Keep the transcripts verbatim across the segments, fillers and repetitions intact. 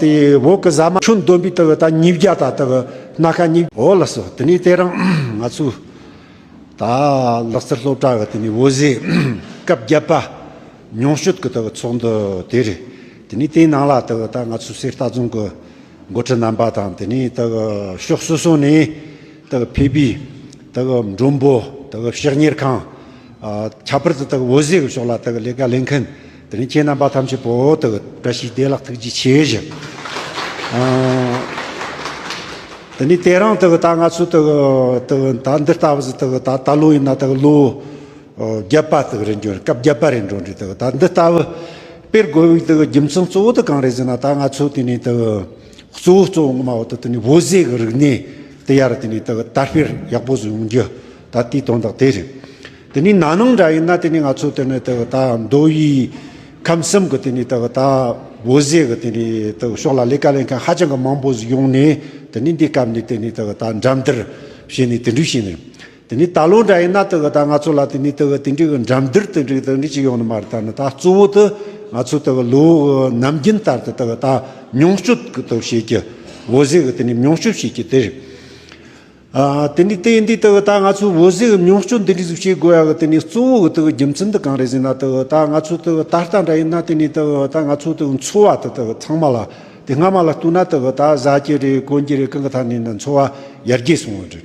དེ་བོད་ཀྱི་ཟ་མ་ཁྱོན་བསྡོམས་པས་དེ་གི་ད་ཉིས་བརྒྱ་ད་དེ་གི་སྣ་ཁ་གཉིས། འོ་ལགས་སོ། དེ་ནས་དེ་རིང་ང་ཚོ་ད་ལག་རྩལ་སློབ་གྲྭ་གི་དེ་ནས་བོད་ཟས་སྐབས་བརྒྱད་པ་མྱོང་སྤྱོད་ཀྱི་དེ་གི་ཚོགས་འདུ་དེ་རེད། དེ་ནས་དེའི་ནང་ལ་དེ་གི་ད་ང་ཚོ་གསེར་རྟ་རྫོང་གི་འགོ་ཁྲིད་རྣམ་པ་དང་། དེ་ནས་དེ་གི་ཕྱོགས་སོ་སོ་ནས་དེ་གི་ཕེབས་པའི་དེ་གི་མགྲོན་པོ། དེ་གི་ཕྱགས་གཉེར་ཁང་། ཨ། ཁྱད་པར་དུ་དེ་གི་བོད་ཟས་ཀྱི་ཕྱོགས་ལ་དེ་གི་ལས་ཀ་ལས་མཁན། དེ་ནས་ཁྱེད་རྣམ་པ་ཐམས་ཅད་པོ་དེ་གི་བཀྲ་ཤིས་བདེ་ལེགས། ཐུགས་རྗེ་ཆེ་ཞུ། ཨ། དེ་ནས་དེ་རིང་དེ་གི་ད་ང་ཚོ་དེ་གི་དེ་གི་ད་འདི་ལྟ་བུ་ཟིག་དེ་གི་ད་ད་ལོ་ཡིན་ན་དེ་གི་ལོ་བརྒྱད་པ་དེ་གི་རེད། འགྱུར་སྐབས་བརྒྱད་པ་རེད་འགྲོ་འདྲ། དེ་གི་ད་འདི་ལྟ་བུ་སྤེལ་དགོས་པའི་དེ་གི་རྒྱུ་མཚན་གཙོ་བོ་དེ་གང་རེད་ཟེར་ན། ད་ང་ཚོ་དེ་ནས་དེ་གི་གཙོ་བོ་གཙོ་བོ་ངོ་མ་བོ་དེ་དེ་ནས་བོད་ཟས་ཀྱི་རིག་གནས་དེ་ཡར་དེ་ནས་དེ་གི་དར་སྤེལ་ཡག་པོ་ཟིག་ཡོང་རྒྱུ་ད་དེའི་དོན་དག་དེ་རེད། དེ་ནས་ན་ནིང་འདྲ་ཡིན་ན་དེ་ནས་ང་ཚོ་དེ་ནས་དེ་གི་ད་མདོ་དབུས་ཁམས་གསུམ་གི་དེ་ནས་དེ་གི་ད་བོད་ཟས་གི་དེ་ནས་དེ་གི་ཕྱོགས་ལ་ལས་ཀ་ལས་མཁན་ཧ་ཅང་གི་མང་པོ་ཟིག་ཡོང་ནས། དེ་ནས་འདི་སྐབས་ནས་དེ་ནས་དེ་གི་ད་འགྲན་བསྡུར་བྱས་ནས་དེ་འདྲ་བྱས་ནས། དེ་ནས་ད་ལོ་འདྲ་ཡིན་ན་དེ་གི་ད་ང་ཚོ་ལ་དེ་ནས་དེ་གི་དེ་འདྲའི་གི་འགྲན་བསྡུར་དེ་འདྲའི་དེ་འདྲའི་ཅིག་ཡོང་ནི་མ་རེད། ད་ནི་ད་གཙོ་བོ་དེ་ང་ཚོ་དེ་གི་ལོ་གི་ནམ་རྒྱུན་ལྟར་དུ་དེ་གི་ད་མྱོང་སྤྱོད་གི་དེ་བྱེད་རྒྱུ། བོད་ཟས་གི་དེ་ནས་མྱོང་སྤྱོད་བྱེད་རྒྱུ་དེ་རེད། ཨ། དེ་ནས་དེ་ཡིན་དུས་དེ་གི་ད་ང་ཚོ་བོད་ཟས་གི་མྱོང་སྤྱོད་འདི་འདྲ་ཟིག་བྱེད་དགོས་ཡ་གི་དེ་ནས་གཙོ་བོ་གི་དེ་གི་རྒྱུ་མཚན་དེ་གང་རེད་ཟེར་ན། དེ་གི་ད་ང་ཚོ་དེ་གི་ད་ལྟ་འདྲ་ཡིན་ན་དེ་ནས་དེ་གི་ད་ང་ཚོ་དེ་གི་འཚོ་བ་དེ་དེ་གི་ཚང་མ་ལ། དེ་སྔ་མ་ལ་ལྟོས་ན་དེ་གི་ད་ཟ་རྒྱུ་རེད། གོན་རྒྱུ་རེད། གང་གི་ཐད་ནས་ནི་འཚོ་བ་ཡར་རྒྱས་སོང་བ་རེད།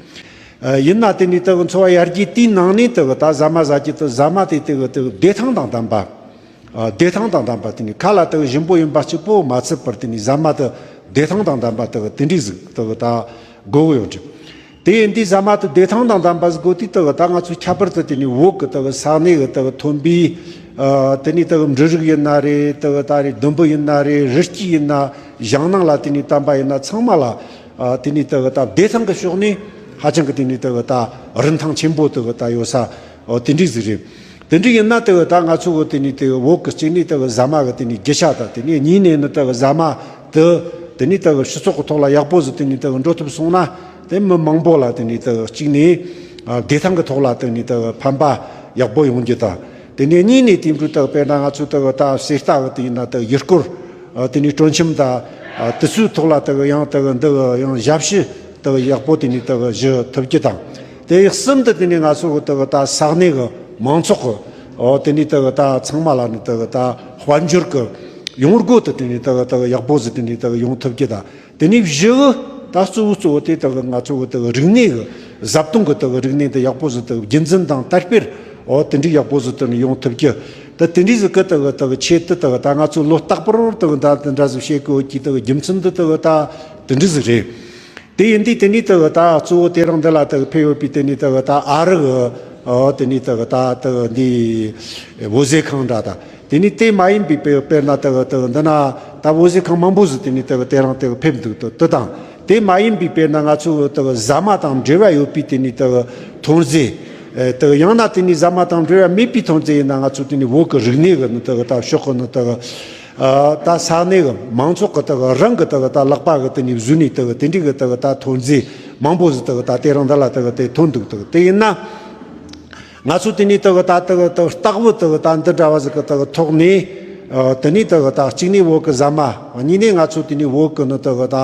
ཨ། ཡིན་ན་དེ་ནས་དེ་གི་འཚོ་བ་ཡར་རྒྱས་དེའི་ནང་ནས་དེ་གི་ད་ཟ་མ་ཟ་རྒྱུ་དེ། ཟ་མ་དེ་དེ་གི་དེ་གི་བདེ་ཐང་དང་ལྡན་པ། ཨ། བདེ་ཐང་དང་ལྡན་པ། དེ་ནས་ཁ་ལ་དེ་གི་ཞིམ་པོ་ཡིན་པ་གཅིག་པོ་མ་ཚད་པར་དེ་ནས་ཟ་མ་དེ་བདེ་ཐང་དང་ལྡན་པ་དེ་གི་དེ་འདྲ་ཟིག་དེ་གི་ད་དགོས་གི་ཡོད་རེད། དེ་ཡིན་དུས་ཟ་མ་དེ་བདེ་ཐང་དང་ལྡན་པ་ཟིག་དགོས་དུས་དེ་གི་ད་ང་ཚོ་ཁྱད་པར་དུ་དེ་ནས་བོད་གི་དེ་གི་ས་གནས་གི་དེ་གི་ཐོན་པའི། ཨ། དེ་ནས་དེ་གི་འབྲུ་རིགས་ཡིན་ན་རེད། དེ་གི་ད་རེད། ལྡུམ་བུ་ཡིན་ན་རེད། རི་སྐྱེས་ཡིན་ན། ཞིང་ནང་ལ་དེ་ནས་བཏབ་པ་ཡིན་ན། ཚང་མ་ལ། ཨ། དེ་ནས་དེ་གི་ད་བདེ་ཐང་གི་ཕྱོགས་ནས་ཧ་ཅང་གི་དེ་ནས་དེ་གི་ད་རིན་ཐང་ཆེན་པོ་དེ་གི་ད་ཡོད་ས། ཨོ། དེ་འདྲ་ཟིག་རེད། དེ་འདྲ་ཡིན་ན་དེ་གི་ད་ང་ཚོ་གི་དེ་ནས་དེ་གི་བོད་གི་གཅིག་ནས་དེ་གི་ཟ་མ་གི་དེ་ནས་རྒྱུ་ཆ་དང་། དེ་ནས་གཉིས་ནས་ནི་དེ་གི་ཟ་མ་དེ་དེ་ནས་དེ་གི་སྤྱི་ཚོགས་གི་ཐོག་ལ་ཡག་པོ་ཟིག་དེ་ནས་དེ་གི་འགྲོ་ཐུབ་སོང་ན། དེ་མི་མང་པོ་ལ་དེ་ནས་དེ་གི་གཅིག་ནས། ཨ། བདེ་ཐང་གི་ཐོག་ལ་དེ་ནས་དེ་གི་ཕན་པ་ཡག་པོ་ཡོང་རྒྱུ་དང་། དེ་ནས་གཉིས་ནས་དེ་འདྲ་དེ་གི་དཔེར་ན་ང་ཚོ་དེ་གི་ད་གསེར་རྟ་གི་དེ་ཡིན་ན་དེ་གི་ཡུལ་སྐོར། ཨ། དེ་ནས་སྤྲོ་འཆམ་དང་། ཨ། དེ་ཚོའི་ཐོག་ལ་དེ་གི་ཡང་དེ་གི་འདི་གི་ཡང་ཞབས་ཕྱི་དེ་གི་ཡག་པོ་དེ་ནས་དེ་གི་ཞུ་ཐུབ་རྒྱུ་དང་། དེ་གསུམ་དེ་དེ་ནས་ང་ཚོ་གི་དེ་གི་ད་ས་གནས་གི་མང་ཚོགས་གི། ཨོ། དེ་ནས་དེ་གི་ད་ཚང་མ་ལ་ནི་དེ་གི་ད་དཔལ་འབྱོར་གི་ཡོང་སྒོ་དེ་དེ་ནས་དེ་གི་དེ་གི་ཡག་པོ་ཟིག་དེ་ནས་དེ་གི་ཡོང་ཐུབ་རྒྱུ་དང་། དེ་ནས་བཞི་གི་ད་གཙོ་བོ་གཙོ་བོ་དེ་དེ་གི་ང་ཚོ་གི་དེ་གི་རིག་གནས་གི་བཟའ་བཏུང་གི་དེ་གི་རིག་གནས་དེ་ཡག་པོ་ཟིག་དེ་གི་རྒྱུན་འཛིན་དང་དར་སྤེལ། ཨོ། དེ་འདྲའི་ཡག་པོ་ཟིག་དེ་ནས་ཡོང་ཐུབ་རྒྱུ། ད་དེ་འདྲའི་ཟིག་གི་དེ་གི་དེ་གི་ཆེད་དུ་དེ་གི་ད་ང་ཚོ་ལོ་རྟག་པར་དེ་གི་ད་དེ་འདྲ་ཟིག་བྱེད་དགོས་ཀྱི་དེ་གི་རྒྱུ་མཚན་དེ་དེ་གི་ད་དེ་འདྲ་ཟིག་རེད། དེ་ཡིན་དུས་དེ་ནས་དེ་གི་ད་གཙོ་བོ་དེ་རིང་འདི་ལ་དེ་གི་ཕེབས་ཡོད་པའི་དེ་ནས་དེ་གི་ད་ཨ་རི་གི། ཨོ། དེ་ནས་དེ་གི་ད་དེ་གི་འདི་བོད་ཟས་ཁང་འདྲ་དང་། དེ་ནས་དེ་མ་ཡིན་པའི་དཔེ་དཔེར་ན་དེ་གི་དེ་གི་འདི་ན་ད་བོད་ཟས་ཁང་མང་པོ་ཟིག་དེ་ནས་དེ་གི་དེ་རིང་དེ་གི་ཕེབས་འདུག་དེ་དེ་དང་། དེ་མ་ཡིན་པའི་དཔེར་ན་ང་ཚོ་གི་དེ་གི་ཟ་མ་དང་འབྲེལ་བ་ཡོད་པའི་དེ་ནས་དེ་གི་ཐོན་རྫས། ཨེ། དེ་གི་ཡང་ན་དེ་ནས་ཟ་མ་དང་འབྲེལ་བ་མེད་པའི་ཐོན་རྫས་ཡིན་ན། ང་ཚོ་དེ་ནས་བོད་གི་རིག་གནས་གི་ནི་དེ་གི་ད་ཕྱོགས་གི་ནི་དེ་གི། ཨ། ད་ས་གནས་གི་མང་ཚོགས་གི་དེ་གི་རང་གི་དེ་གི་ད་ལག་པ་གི་དེ་ནས་བཟོས་ནས་དེ་གི་དེ་འདྲའི་གི་དེ་གི་ད་ཐོན་རྫས་མང་པོ་ཟིག་དེ་གི་ད་དེ་རིང་འདི་ལ་དེ་གི་དེ་ཐོན་འདུག་དེ་གི་དེ་ཡིན་ན། ང་ཚོ་དེ་ནས་དེ་གི་ད་དེ་གི་དེ་གི་རྟག་བུ་དེ་གི་ད་འདི་འདྲ་བ་ཟིག་གི་དེ་གི་ཐོག་ནས། ཨ། དེ་ནས་དེ་གི་ད་གཅིག་ནས་བོད་གི་ཟ་མ། གཉིས་ནས་ང་ཚོ་དེ་ནས་བོད་གི་ནི་དེ་གི་ད་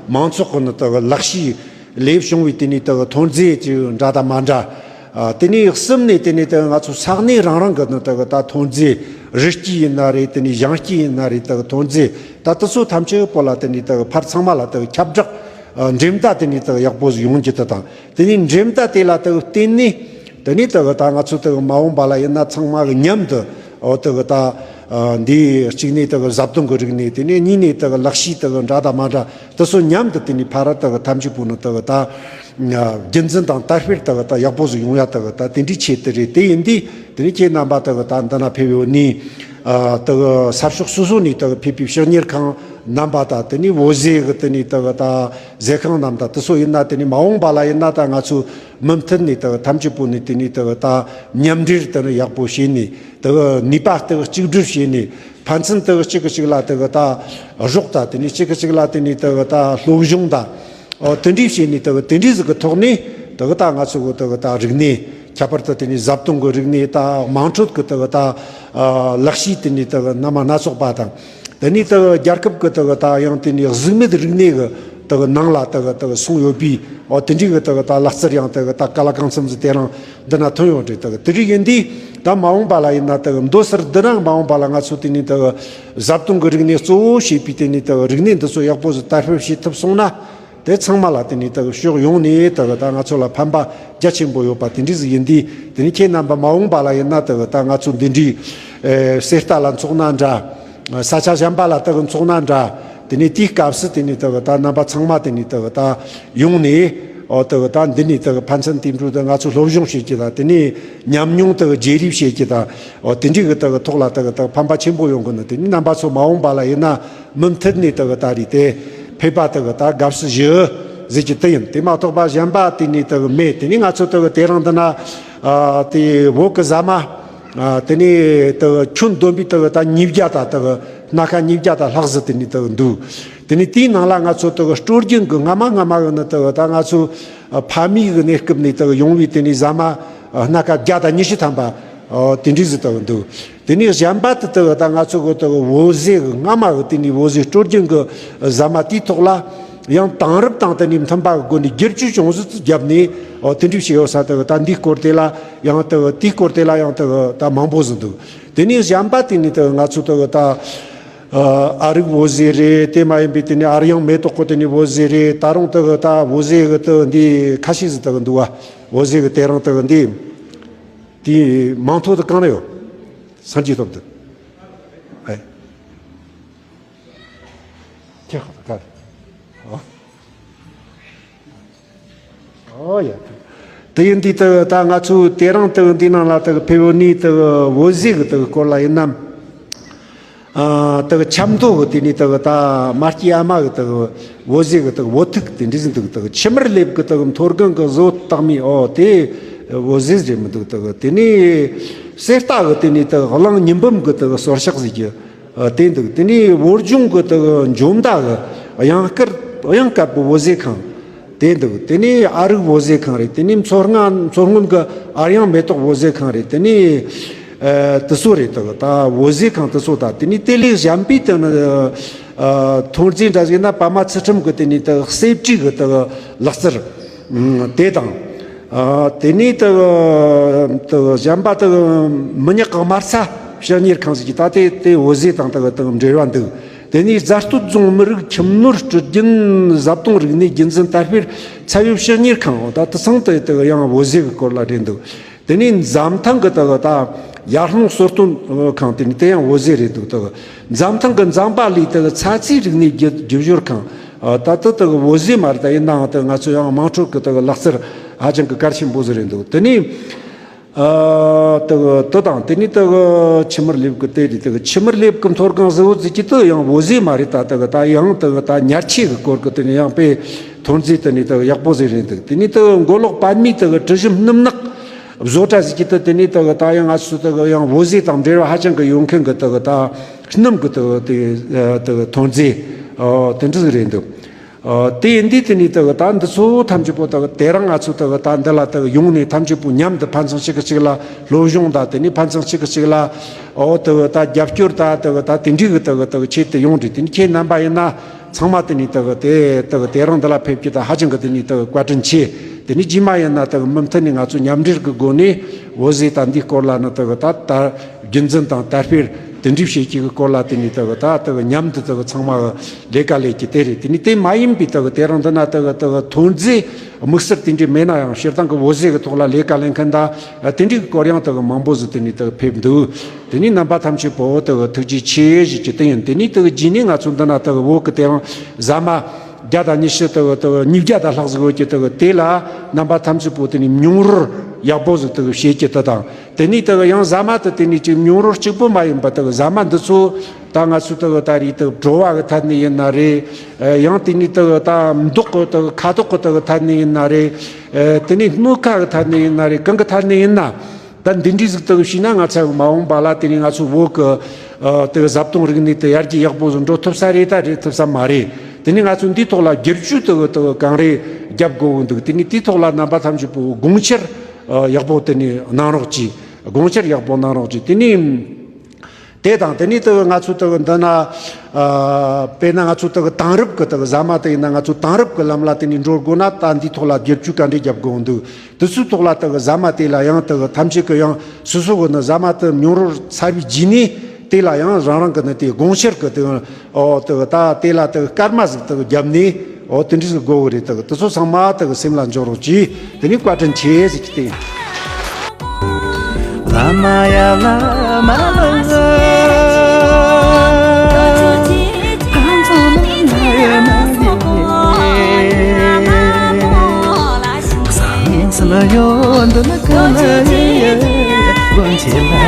མང་ཚོགས་གི་ནི་དེ་གི་ལག་ཤེས་ལས་བྱུང་བའི་དེ་ནས་དེ་གི་ཐོན་རྫས་ཅིག་འདྲ་དང་མ་འདྲ། ཨ། དེ་ནས་གསུམ་ནས་དེ་ནས་དེ་གི་ང་ཚོ་ས་གནས་རང་རང་གི་ནི་དེ་གི་ད་ཐོན་རྫས། རི་སྐྱེས་ཡིན་ན་རེད། དེ་ནས་ཞིང་སྐྱེས་ཡིན་ན་རེད། དེ་གི་ཐོན་རྫས་ད་དེ་ཚོ་ཐམས་ཅད་པོ་ལ་དེ་ནས་དེ་གི་ཕར་ཚང་མ་ལ་དེ་གི་ཁྱབ་བསྒྲགས། ཨ། འགྲེམས་སྟངས་དེ་ནས་དེ་གི་ཡག་པོ་ཟིག་ཡོང་རྒྱུ་དེ་དང་། དེ་ནས་འགྲེམས་སྟངས་དེ་ལ་དེ་གི་བརྟེན་ནས་དེ་ནས་དེ་གི་ད་ང་ཚོ་དེ་གི་མ་འོངས་པ་ལ་ཡིན་ན་ཚང་མ་གི་མཉམ་དུ། ཨོ། དེ་གི་ད། ཨ། འདི་གཅིག་ནས་དེ་གི་བཟའ་བཏུང་གི་རིག་གནས། དེ་ནས་གཉིས་ནས་དེ་གི་ལག་ཤེས་དེ་གི་འདྲ་དང་མ་འདྲ་དེ་ཚོ་མཉམ་དུ་དེ་ནས་ཕར་དེ་གི་ཐམས་ཅད་པོ་ནི་དེ་གི་ད། ཨ། རྒྱུན་འཛིན་དང་དར་སྤེལ་དེ་གི་ད་ཡག་པོ་ཟིག་ཡོང་ཡ་དེ་གི་ད་དེ་འདྲའི་ཆེད་དུ་རེད། དེ་ཡིན་དུས་དེ་ནས་ཁྱེད་རྣམ་པ་དེ་གི་ད་འདི་ན་ཕེབས་ཡོད་ནི། ཨ། དེ་གི་ས་ཕྱོགས་སོ་སོ་ནས་དེ་གི་ཕེབས་པའི་ཕྱགས་གཉེར་ཁང་རྣམ་པ་དང་། དེ་ནས་བོད་ཟས་གི་དེ་ནས་དེ་གི་ད་ཟས་ཁང་རྣམ་དང་དེ་ཚོ་ཡིན་ན། དེ་ནས་མ་འོངས་པ་ལ་ཡིན་ན་ད་ང་ཚོ་མུ་མཐུད་ནས་དེ་གི་ཐམས་ཅད་པོ་ནས་དེ་ནས་དེ་གི་ད་མཉམ་འབྲེལ་དེ་ནས་ཡག་པོ་བྱས་ནས། དེ་གི་ནུས་པ་དེ་གི་གཅིག་སྒྲིལ་བྱས་ནས། ཕན་ཚུན་དེ་གི་གཅིག་གིས་གཅིག་ལ་དེ་གི་ད་རོགས་དང་། དེ་ནས་གཅིག་གིས་གཅིག་ལ་དེ་ནས་དེ་གི་ད་སློབ་སྦྱོང་དང་། ཨོ། དེ་འདྲའི་བྱས་ནས་དེ་གི་དེ་འདྲའི་ཟིག་གི་ཐོག་ནས་དེ་གི་ད་ང་ཚོ་གི་དེ་གི་ད་རིག་གནས། ཁྱད་པར་དུ་དེ་ནས་བཟའ་བཏུང་གི་རིག་གནས་དང་། དམངས་ཁྲོད་ཀྱི་དེ་གི་ད། ཨ། ལག་ཤེས་དེ་ནས་དེ་གི་སྣ་མང་སྣ་ཚོགས་པ་དང་། དེ་ནས་དེ་གི་རྒྱལ་ཁབ་ཀྱི་དེ་གི་ད་ཡང་དེ་ནས་གཟུགས་མེད་རིག་གནས་ཀྱི་དེ་གི་ནང་ལ་དེ་གི་དེ་གི་སོང་ཡོད་པའི་འོ་དེ་འདྲའི་གི་དེ་གི་ད་ལག་རྩལ་ཡང་དེ་གི་ད་ག་ལ་གང་འཚམ་ཟིག་དེ་རིང་འདི་ན་ཐོན་ཡོད་རེད། དེ་གི་དེ་རིགས་ཡིན་དུས་ད་མ་འོངས་པ་ལ་ཡིན་ན་དེ་གི་མདོ་སར་འདི་རིང་མ་འོངས་པ་ལ་ང་ཚོ་དེ་ནས་དེ་གི་བཟའ་བཏུང་གི་རིག་གནས་གཙོ་བོ་བྱས་པའི་དེ་ནས་དེ་གི་རིག་གནས་འདི་ཚོ་ཡག་པོ་ཟིག་དར་སྤེལ་བྱེད་ཐུབ་སོང་ན། དེ་ཚང་མ་ལ་དེ་ནས་དེ་གི་ཕྱོགས་ཡོངས་ནས་དེ་གི་ད་ང་ཚོ་ལ་ཕན་པ་རྒྱ་ཆེན་པོ་ཡོད་པ་དེ་འདྲ་ཟིག་ཡིན་དུས། དེ་ནས་ཁྱེད་རྣམ་པ་མ་འོངས་པ་ལ་ཡིན་ན་དེ་གི་ད་ང་ཚོ་འདི་འདྲའི་ཨེ་གསེར་རྟ་ལ་འཚོགས་ན་འདྲ། ས་ཆ་གཞན་པ་ལ་དེ་གི་འཚོགས་ན་འདྲ། དེ་ནས་དེའི་སྐབས་སུ་དེ་ནས་དེ་གི་ད་རྣམ་པ་ཚང་མ་དེ་ནས་དེ་གི་ད་ཡོང་ནས་ཨོ་དེ་གི་ད་འདི་ནས་དེ་གི་ཕན་ཚུན་དེ་འཕྲོ་དེ་ང་ཚོ་སློབ་སྦྱོང་བྱེད་ཀྱི་ད་དེ་ནས་ཉམས་མྱོང་དེ་གི་བརྗེ་རེས་བྱེད་ཀྱི་ད་ཨོ་དེ་འདྲའི་གི་དེ་གི་ཐོག་ལ་དེ་གི་ད་ཕན་པ་ཆེན་པོ་ཡོང་གི་ནི། དེ་ནས་རྣམ་པ་ཚོ་མ་འོངས་པ་ལ་ཡིན་ན་མུ་མཐུད་ནས་དེ་གི་ད་རེས་དེ་ཕེབས་པ་དེ་གི་ད་དགའ་བསུ་ཞུ་ཟེར་གྱི་དེ་ཡིན། དེ་མ་གཏོགས་པ་གཞན་པ་དེ་ནས་དེ་གི་མེད། དེ་ནས་ང་ཚོ་དེ་གི་དེ་རིང་འདི་ན་ཨ་དེ་བོད་གི་ཟ་མ། ཨ་དེ་ནས་དེ་གི་ཁྱོན་བསྡོམས་པའི་དེ་གི་ད་ཉིས་བརྒྱ་དང་དེ་གི་སྣ་ཁ་ཉིས་བརྒྱ་དང་ལྷག་ཟིག་དེ་ནས་དེ་གི་འདུག་དེ་ནས་དེའི་ནང་ལ་ང་ཚོ་དེ་གི་སྲོལ་རྒྱུན་གི་སྔ་མ་སྔ་མ་གི་ནི་དེ་གི་ད་ང་ཚོ་ཨ་ཕ་མེས་གི་གནས་སྐབས་ནས་དེ་གི་ཡོང་བའི་དེ་ནས་ཟ་མ་ཨ་སྣ་ཁ་བརྒྱ་དང་ཉི་ཤུ་ཐམ་པ་ཨ་དེ་འདྲ་ཟིག་དེ་གི་འདུག་དེ་ནས་གཞན་པ་དེ་དེ་གི་ད་ང་ཚོ་གི་དེ་གི་བོད་ཟས་གི་སྔ་མ་གི་དེ་ནས་བོད་ཟས་སྲོལ་རྒྱུན་གི་ཟ་མ་དེའི་ཐོག་ལ་ཡང་དེང་རབས་དང་དེ་ནས་མཐུན་པ་གི་སྒོ་ནས་བསྒྱུར་བཅོས་བྱུང་ཟིག་བརྒྱབ་ནས་ཨོ་དེ་འདྲ་བྱས་ཡོད་ས་དེ་གི་ད་འདིའི་སྐོར་དེ་ལ་ཡང་དེ་གི་དེའི་སྐོར་དེ་ལ་ཡང་དེ་གི་ད་མང་པོ་ཟིག་འདུག་དེ་ནས་གཞན་པ་དེ་ནས་དེ་གི་ང་ཚོ་དེ་གི་ད་ཨ་རིག་བོད་ཟས་རེད། དེ་མ་ཡིན་པའི་དེ་ནས་ཨ་རི་ཡང་མེ་ཏོག་གི་དེ་ནས་བོད་ཟས་རེད། ད་རུང་དེ་གི་ད་བོད་ཟས་གི་དེ་འདི་ཁ་ཤས་ཟིག་དེ་གི་འདུག་བ། བོད་ཟས་གི་དེ་རིང་དེ་གི་འདི་དེ་མིང་ཐོ་དེ་གང་ན་ཡོད། སངས་རྒྱས་སྟོབས་དེ། ཨེ། ཁྱེད་ཁོ་ཐག་ག་རེད། ཨོ། ཨོ་ཡ། དེ་ཡིན་དུས་དེ་ད་ང་ཚོའི་དེ་རིང་དེ་འདི་ནང་ལ་དེ་ཕེབས་ནི་དེ་བོད་ཟས་གི་དེ་སྐོར་ལ་ཡིན་ནམ། ཨ་དེ་ཆབ་མདོ་གི་དེ་ནས་དེ་ད་མ་སྐྱེས་ཨ་མ་གི་དེ་བོད་ཟས་གི་དེ་བོད་ཐུག་དེ་འདྲ་ཟིག་འདུག་དེ་ཆུ་དམར་ལེབ་གི་དེ་མཐོ་སྒང་གི་བཟོ་བཏགས་མི་ཨོ་དེ་བོད་ཟས་རེད་མི་འདུག་དེ་དེ་ནས་གསེར་རྟ་གི་དེ་ནས་དེ་གླང་ཉི་འབུམ་གི་དེ་གསོལ་ཕྱག་ཟིག་གི་ཨ་དེ་འདུག་དེ་ནས་བོད་ལྗོངས་གི་དེ་གི་འཇོ་མདའ་གི་གཡང་དཀར་གཡང་དཀར་པོ་བོད་ཟས་ཁང་། དེ་འདུག་དེ་ནས་ཨ་རིག་བོད་ཟས་ཁང་རེད། དེ་ནས་མཚོ་སྔོན་མཚོ་སྔོན་གི་ཨ་རི་ཡང་མེ་ཏོག་བོད་ཟས་ཁང་རེད། དེ་ནས་ཨ་དེ་ཚོ་རེད། དེ་གི་ད་བོད་ཟས་ཁང་དེ་ཚོ་ད་དེ་ནས་དེ་ལས་གཞན་པའི་དེ་ནི་ཨ་ཐོན་རྫས་འདྲ་ཟིག་ན་པདྨ་ཚུལ་ཁྲིམས་གི་དེ་ནས་དེ་གི་གསེར་བྲིས་གི་དེ་གི་ལག་རྩལ་དེ་དང་། ཨ་དེ་ནས་དེ་དེ་གཞན་པ་དེ་མི་ཉག་གི་དམར་ཚ་ཕྱག་གཉེར་ཁང་ཟིག་གི་ད་དེ་དེ་བོད་ཟས་དང་དེ་དེ་འབྲེལ་བ་འདུག་དེ་ནས་རྫ་སྟོད་རྫོང་མི་རིགས་ཁྱིམ་ནོར་སྲོལ་རྒྱུན་བཟའ་བཏུང་རིག་གནས་རྒྱུན་འཛིན་དར་སྤེལ་ཚད་ཡོད་ཕྱག་གཉེར་ཁང་། ད་དེ་ཚང་དེ་དེ་ཡང་བོད་ཟས་གི་སྐོར་ལ་རེད་འདུག་དེ་ནས་འཛམ་ཐང་གི་དེ་ད་ཡར་ཀླུང་གསོལ་སྟོན་ཁང་། དེ་ནས་དེ་ཡང་བོད་ཟས་རེད་འདུག་དེ་འཛམ་ཐང་གི་འཛམ་པ་ལི་དེ་ཚ་ཚའི་རིག་གནས་རྒྱུ་རྒྱུ་སྦྱོར་ཁང་། ཨ་ད་ལྟ་དེ་བོད་ཟས་མ་རེད། ད་ཡིན་ནའང་དེ་ང་ཚོ་ཡང་དམངས་ཁྲོད་ཀྱི་དེ་ལག་རྩལ་ཧ་ཅང་གི་གལ་ཆེན་པོ་ཟིག་རེད་འདུག་དེ་ནས་ཨ་དེ་དེ་དང་དེ་ནས་དེ་ཆུ་དམར་ལེབ་ཀྱི་དེ་རེད། དེ་ཆུ་དམར་ལེབ་ཀྱི་མཐོ་སྒང་ཟེར་བོ་ཟིག་གི་དེ་ཡང་བོད་ཟས་མ་རེད། ད་དེ་ད་ཡང་དེ་ད་ཉལ་ཆས་ཀྱི་སྐོར་གྱི་དེ་ནས་ཡང་དཔེ་ཐོན་རྫས་དེ་ནས་དེ་ཡག་པོ་ཟིག་རེད་འདུག་དེ་ནས་དེ་མགོ་ལོག་པདྨའི་དེ་དྲི་ཞིམ་སྣུམ་ནག་བཟོ་གྲྭ་ཟིག་གི་དེ་དེ་ནས་དེ་ད་ཡང་ང་ཚོ་དེ་ཡང་བོད་ཟས་དང་འབྲེལ་བ་ཧ་ཅང་གི་ཡོད་མཁན་གྱི་དེ་ད་སྣུམ་གྱི་དེ་དེ་དེ་ཐོན་རྫས་ཨོ་དེ་འདྲ་ཟིག་རེད་འདུག་ཨོ་དེ་ཡིན་དུས་དེ་ནས་དེ་ད་འདི་ཚོ་ཐམས་ཅད་པོ་དེ་དེ་རིང་ང་ཚོ་དེ་ད་འདི་ལ་དེ་ཡོང་ནས་ཐམས་ཅད་པོ་མཉམ་དུ་ཕན་ཚུན་གཅིག་གིས་གཅིག་ལ་སློབ་སྦྱོང་དང་། དེ་ནས་ཕན་ཚུན་གཅིག་གིས་གཅིག་ལ་ཨོ་དེ་ད་རྒྱབ་སྐྱོར་དང་དེ་ད་དེ་འདྲའི་གི་དེ་དེ་ཆེད་དུ་ཡོང་རེད། དེ་ནས་ཁྱེད་རྣམ་པ་ཡིན་ན་ཚང་མ་དེ་ནས་དེ་དེ་དེ་དེ་རིང་འདི་ལ་ཕེབས་རྒྱུ་དེ་ཧ་ཅང་གི་དེ་ནས་དེ་བཀའ་དྲིན་ཆེ། དེ་ནས་རྗེས་མ་ཡིན་ན་དེ་མུ་མཐུད་ནས་ང་ཚོ་མཉམ་འབྲེལ་གྱི་སྒོ་ནས་བོད་ཟས་དང་འདིའི་སྐོར་ལ་ནི་དེ་ད་ད་རྒྱུན་འཛིན་དང་དར་སྤེལ་དེ་འདྲའི་བྱེད་ཀྱི་གི་སྐོར་ལ་དེ་ནས་དེ་ད་དེ་མཉམ་དུ་དེ་ཚང་མ་ལས་ཀ་ལས་ཀྱི་དེ་རེད། དེ་ནས་དེ་མ་ཡིན་པའི་དེ་དེ་རིང་འདི་ན་དེ་དེ་ཐོན་རྫས་དམིགས་བསལ་དེ་འདྲའི་མེད་ན་ཡང་སྤྱིར་བཏང་གི་བོད་ཟས་ཀྱི་ཐོག་ལ་ལས་ཀ་ལས་མཁན་དང་དེ་འདྲའི་གི་སྐོར་ཡང་དེ་མང་པོ་ཟིག་དེ་ནས་དེ་ཕེབས་འདུག་དེ་ནས་རྣམ་པ་ཐམས་ཅད་པོ་དེ་ཐུགས་རྗེ་ཆེ་ཞུ་རྒྱུ་དེ་ཡིན། དེ་ནས་དེ་རྗེས་ནས་ང་ཚོ་འདི་ན་དེ་བོད་ཀྱི་དེ་རིང་ཟ་མ་བརྒྱ་དང་ཉི་ཤུ་དེ་དེ་ཉིས་བརྒྱ་དང་ལྷག་ཟིག་ཡོད་ཀྱི། དེ་དེ་ལ་རྣམ་པ་ཐམས་ཅད་པོ་དེ་ནས་མྱོང་རོལ་ཡག་པོ་ཟིག་དེ་བྱེད་ཀྱི་དེ་དང་། དེ་ནས་དེ་ཡང་ཟ་མ་དེ་དེ་ནས་ཅིག་མྱོང་རོལ་གཅིག་པོ་མ་ཡིན་པ་དེ་ཟ་མ་འདི་ཚོ་ད་ང་ཚོ་དེ་ད་རེས་དེ་བྲོ་བ་གི་ཐད་ནས་ཡིན་ན་རེད། ཡང་དེ་ནས་དེ་ད་མདོག་གི་དེ་ཁ་དོག་གི་དེ་ཐད་ནས་ཡིན་ན་རེད། དེ་ནས་སྣོད་ཁ་གི་ཐད་ནས་ཡིན་ན་རེད། གང་གི་ཐད་ནས་ཡིན་ན། ད་འདི་འདྲའི་ཟིག་དག་བྱས་ན་ང་ཚོ་མ་འོངས་པ་ལ་དེ་ནས་ང་ཚོ་བོད་ཀྱི་ཨ་དེ་བཟའ་བཏུང་རིག་གནས་དེ་ཡར་རྒྱས་ཡག་པོ་ཟིག་འགྲོ་ཐུབ་ས་རེད་ད་རེད་ཐུབ་ས་མ་རེད། དེ་ནས་ང་ཚོ་འདིའི་ཐོག་ལ་བསྒྱུར་བཅོས་དེ་དེ་གང་རེ་རྒྱབ་དགོས་འདུག་དེ་ནས་དེའི་ཐོག་ལ་རྣམ་པ་ཐམས་ཅད་པོ་དགོངས་འཆར་ཨ་ཡག་པོ་དེ་ནས་གནང་རོགས་གྱིས། དགོངས་འཆར་ཡག་པོ་གནང་རོགས་གྱིས། དེ་ནས། དེ་དང་དེ་ནས་དེ་ང་ཚོ་དེ་འདི་ན། ཨ། དཔེར་ན་ང་ཚོ་དེ་དེང་རབས་ཀྱི་དེ་ཟ་མ་དེ་ཡིན་ན། ང་ཚོ་དེང་རབས་ཀྱི་ལམ་ལ་དེ་ནས་འགྲོ་དགོས་ན། ད་འདིའི་ཐོག་ལ་བསྒྱུར་བཅོས་ག་འདྲས་རྒྱབ་དགོས་འདུག་དེ་ཚོའི་ཐོག་ལ་དེ་ཟ་མ་དེ་ལ་ཡང་དེ་ཐམས་ཅད་ཀྱི་ཡང་སོ་སོ་གི་ནི་ཟ་མ་དེ་མྱོང་རོལ་ཚར་བའི་རྗེས་ནས། དེ་ལ་ཡང་རང་རང་གི་ནི་དེ་དགོངས་འཆར་གྱི་དེ། ཨོ། དེ་ད་དེ་ལ་དེ་སྐར་མ་ཟིག་དེ་བརྒྱབ་ནས། ཨོ། དེ་འདྲ་ཟིག་དགོས་གི་རེད། དེ་དེ་ཚོ་ཚང་མ་དེ་སེམས་ལ་འཇོག་རོགས་གྱིས། དེ་ནས་བཀའ་དྲིན་ཆེ་ཟེར་གྱི་དེ། བླ་མ་ཡ་བླ་མ་ལ། གང་ཚང་ན་ཡ་མ་ཡ། སངས་ལ་ཡོད་འདི་ལ་གང་ལ་ཡ། དགོན་ཆེ་ལ་